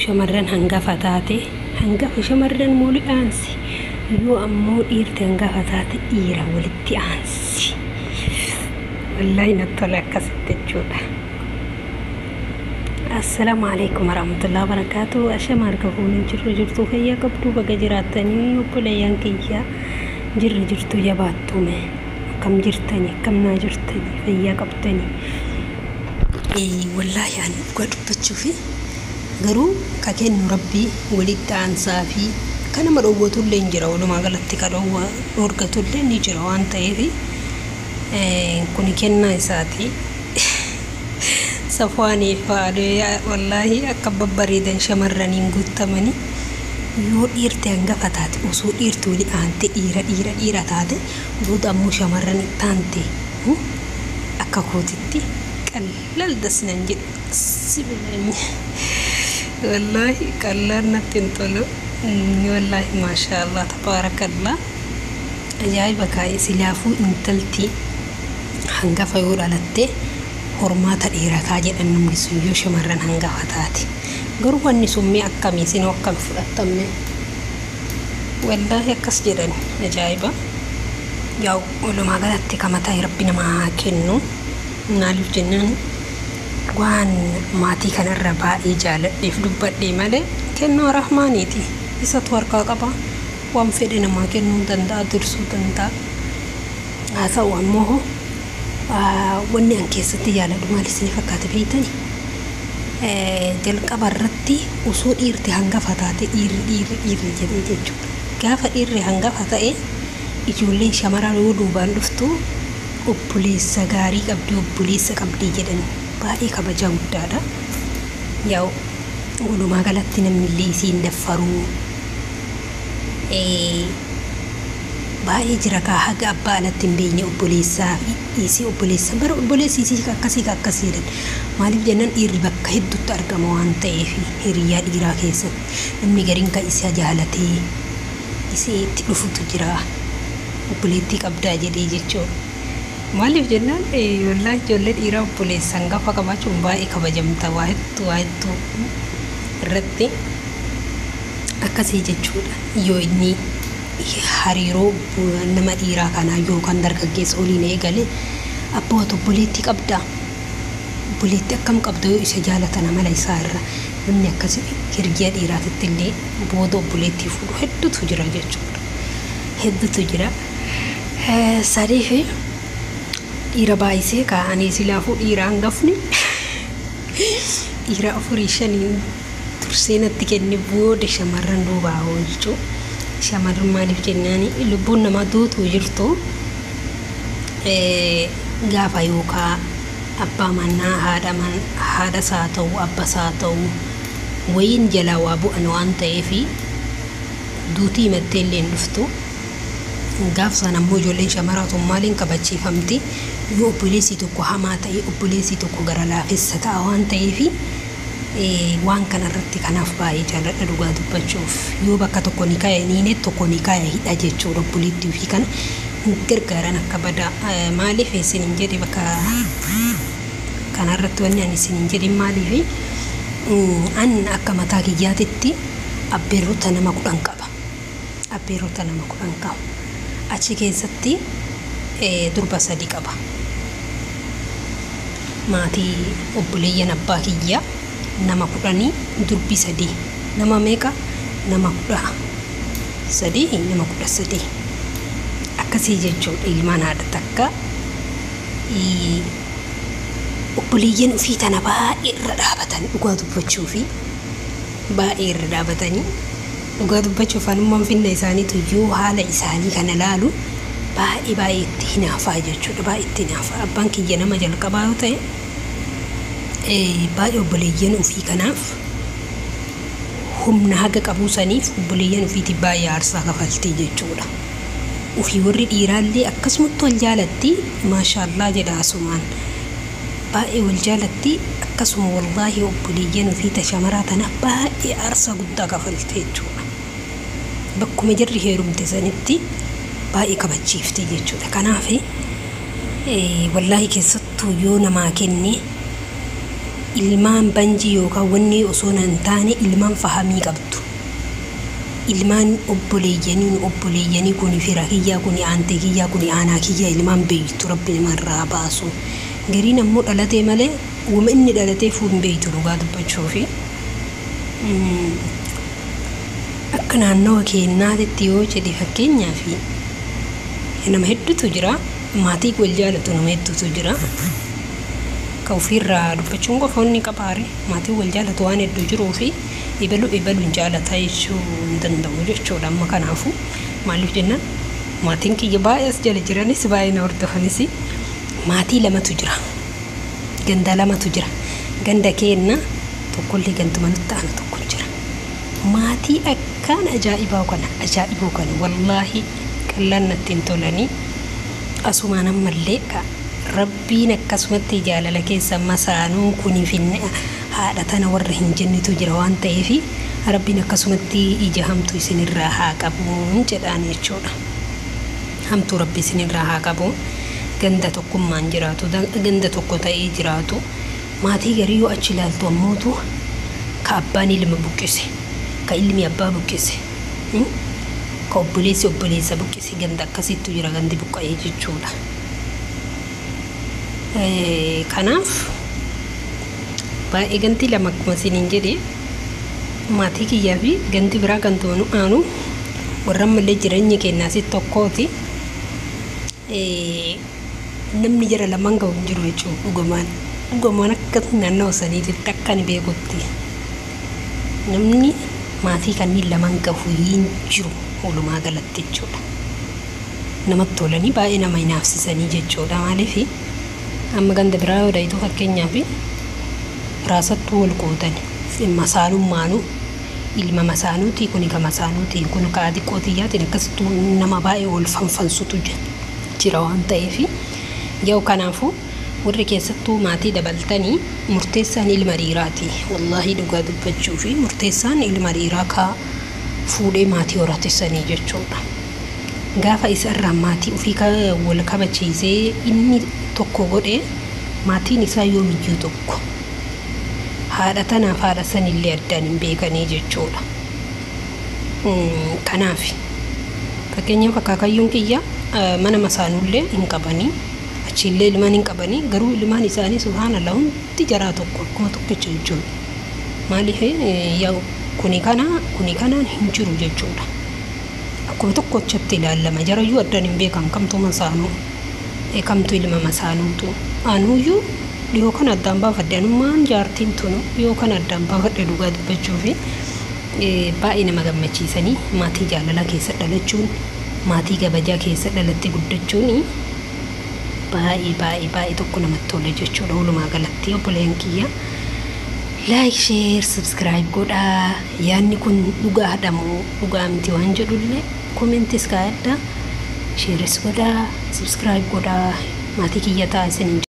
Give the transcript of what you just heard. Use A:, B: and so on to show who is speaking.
A: Shamarran hangafa taate hangafa shamarran wali aansi, yoo ammoo dhiirti hangafa taate dhiira walitti aansi. Wallaahi natti tola akkasitti jechuudha. Assalaamu alaikum warahmatullahi wabarakaatu. Ashama harka fuunee jirru jirtuu fayyaa qabduu baga jiraattanii obboleeyyan kiyya jirra jirtuu jabaattume akkam jirtanii akkam naa jirtanii fayyaa qabdanii. Wallaahi ani dhugaa dubbachuufi garuu ka kennu rabbii walitti aansaa fi ka nama dhoowwatullee hin jira, walumaa galatti ka dhoorgatullee ni jira waan ta'eef kuni kennaa isaati. Safaanii faalee wallaahi akka babbareedan shamarraniin guutamanii yoo dhiirti hangafa taate osoo dhiirti wali aante dhiira dhiira dhiira taate booda ammoo shamarran itti aante akka kootitti qallal das nan jedhu sibilanyi wallaahi qallaan natti hin tolu. Wallaahi maashaallah tabaarakallah ajaa'iba kaa'e. Silaafuu intalti hangafa yoo dhalatte hormaata dheerataa jedhan namni sun yoo shamarran hangafa taate. Garuu wanni sun mee akkamii isin akkam fudhattamme? Wallaahi akkas jedhan ajaa'iba. Yaa walumaa galatti kamataa rabbi namaa kennu. Maaliif jennaan waan maatii kanarra baay'ee jaaladheef dubbadhee malee kennaa rahmaaniiti. Isatu harkaa qaba. Waan fedhe namaa kennuu danda'a, dursuu danda'a. Haa ta'u ammoo wanni an keessatti jaaladhu maal isin fakkaate beektani? Jalqaba irratti osoo dhiirti hangafa taate dhiirri dhiirri dhiirri jedhee jechuudha. Gaafa dhiirri hangafa ta'e ijoolleen shamaran yoo duubaan dhuftu obboleessa gaarii qabdi, obboleessa qabdi jedhan baay'ee kabajaa guddaadha. Yaa walumaa galatti namni illee isiin daffaruu baay'ee jira kaa haga abbaa alatti hin beekne obboleessaa fi isii obboleessa bara obboleessi isii akkasii akkasii jedhan. Maaliif jennaan dhiirri bakka hedduutti argama waan ta'eef hiriyaa dhiiraa keessatti namni gariin kan isa jaalatee isii itti dhufutu jira obboleettii qabdaa jedhee jechuudha. Maaliif jennaan wallaahi ijoollee dhiiraa obboleessa hangafa qabaachuun baay'ee kabajamta waa hedduu waa hedduu irratti akkasii jechuudha. Yoo inni hariiroo nama dhiiraa kanaa yookaan dargaggeessa waliin eegale abboota obboleettii qabdaa, obboleettii akkam qabda yoo isa jaalatan amala isaa irra namni akkasii hiriyaa dhiiraatitti illee booda obboleettii fuudhu hedduutu jira jechuudha. Hedduutu jira. Sadii fi dhiira baay'isee kaa'anii silaafuu dhiira hangafni dhiira afurii shaniin tursee natti kenne booda shamarran duubaa oolchu. Shamarran maaliif jennaan lubbuun namaa duutuu jirtu gaafa yookaan abbaa manaa haadha isaa ta'u abba isaa ta'u wayiin jalaa waa bu'an waan ta'eef duutii himattee illee hin dhuftu. Gaaf sana ammoo ijoolleen shamaraa tun maaliin kabachiifamti? Yoo obboleessi tokko hamaa ta'e obboleessi tokko gara laafessa ta'a waan ta'eef waan kanarratti kanaaf baay'ee jaaladha dhugaa dubbachuuf. Yoo bakka tokko ni kaa'e niine tokko ni kaa'e hidha jechuudha obboleettii ofii kana gargaaran akka badaa. Maaliif isin hin jedhe bakka kanarratti wanni ani isin hin jedhin maaliif an akka mataa kiyyaatitti abbeerrota nama 10 qaba. Abbeerrota nama 10 qaba. Achi keessatti durba 3 qaba. Maatii obboleeyyan abbaa kiyyaa nama 10 durbi 3 nama meeqa? Nama 13, nama 13 akkasii jechuudha. Ilmaan haadha takka obboleeyyan ofii tana baay'ee irra dhaabatan dhugaa dubbachuu fi baay'ee irra dhaabatanii dhugaa dubbachuuf anummaan finna isaaniitu yoo haala isaanii kana laalu baay'ee baay'ee itti hinaafaa jechuudha. Baay'ee itti hinaafaa. Abbaan kiyya nama jalqabaa yoo ta'e baay'ee obboleeyyan ofii kanaaf humna haga qabuu saniif obboleeyyan ofiitiif baay'ee aarsaa kafaltii jechuudha. Ofii warri dhiiraallee akkasumatti wal jaalatti maashaallaa jedha asumaan. Baay'ee wal jaalatti akkasuma wallaahi obboleeyyan ofii ta shamaraa tana baay'ee aarsaa guddaa kafalte jechuudha. Bakkuma jarri heerumte sanitti baay'ee kabachiifte jechuudha. Kanaaf wallaahi keessattuu yoo namaa kenne Ilmaan banjii yookaan wanni osoo hin taane ilmaan fahamii qabdu. Ilmaan obboleeyyanii nu obboleeyyanii kuni fira kiyyaa kuni aantee kiyyaa kuni aanaa kiyyaa ilmaan beeytu rabbi namarraa baasu. Gariin ammoo dhalatee malee wama inni dhalateefuu hin beeytu dhugaa dubbachuufi. Akka naannawa keenyaatitti yoo jedhe fakkeenyaaf nama hedduutu jira. Maatii wal jaalatu nama hedduutu jira. Ka ofiirraa dubbachuun qofa inni qabaare maatiin wal jaalatu waan hedduu jiruu fi ebalu ebaluun jaalata jechuu hin danda'u jechuudha. Amma kanaafu maaliif jennaan maatiin kiyya baay'ee as jala jiranis baay'ee na hordofanis maatii lamatu jira. Ganda lamatu jira. Ganda keenna tokkollee ganduma nutti aanu tokko jira. Maatii akkaan ajaa'ibaa kana ajaa'iboo kana wallaahi qallaan natti hin tolanii asumaan ammallee ka rabbiin akkasumatti jaalala keessa masaanuu kuniif haadha tana warra hin jennitu jira waan ta'eef rabbiin akkasumatti ija hamtuu isinirraa haa qabu jedhaan jechuudha. Hamtuu rabbi isinirraa haa qabu. Ganda tokkummaan jiraatu ganda tokko ta'ee jiraatu maatii garii yoo achi ilaaltu ammootu ka abbaan ilma buqqise ka ilmi abbaa buqqise ka obboleessi obboleessa buqqise ganda akkasittu jira gandi buqqa'ee jechuudha. Kanaaf baay'ee ganti lama akkuma isiniin jedhe maatii kiyyaa fi ganti biraa kan toonu aanu warra ammallee jireenya keenyaas tokkooti. Namni jara lamaan gahu hin jiru jechuudha dhugumaan. Dhugumaan akka naannoo saniititti akka ani beekutti namni maatii kanneen lamaan gahu hin jiru walumaa galatti jechuudha. Namatti tolanii baay'ee nama hinaafsisanii jechuudha. Maaliif amma ganda biraa yoo dhayitu fakkeenyaaf raasattuu wal qoodan masaalummaanuu ilma masaanuutii kuni ka masaanuutii kun ka xiqqootiyyaatiin akkasittuu nama baay'ee wal fanfansutu jira waan ta'eef yoo kanaafuu warri keessattuu maatii dabaltanii murteessaan ilma dhiiraati. Wallaahi dhugaa dubbachuu fi murteessaan ilma dhiiraa ka fuudhee maatii horatessanii jechuudha. Gaafa isarraa maatii ofii wal kabachiisee inni tokko godhe maatiin isaa yoomiyyuu tokko. Haadha tanaaf haadha sanillee addaan hin beekanii jechuudha. Kanaaf fakkeenyaaf akaakayyuun kiyya mana masaanuullee hin qabanii achiillee ilmaan hin qabanii garuu ilmaan isaanii subhaanallah hundi jaraa tokko akkuma tokkicha jechuudha. Maaliif kuni kana kuni kanaan hin jiru jechuudha. Akkuma tokkochatti ilaalama jarayyuu addaan hin beekan kamtu masaanuu kamtu ilma masaanuutu anuyyuu dhiyoo kan addaan baafadhe anummaan jaartiin tunu dhiyoo kan addaan baafadhe dhugaa dubbachuu fi baay'ee nama gammachiisanii maatii jaalalaa keessa dhalachuun maatii kabajaa keessa dhalattee guddachuun baay'ee baay'ee baay'ee tokko namatti tola jechuudha. Walumaa galatti obboleen kiyya like share subscribe godhaa. Yaadni kun dhugaadha moo dhugaa miti waan jedhullee commentis kaa'adhaa shareis godhaa subscribe godhaa maatii kiyya ta'a isiniin.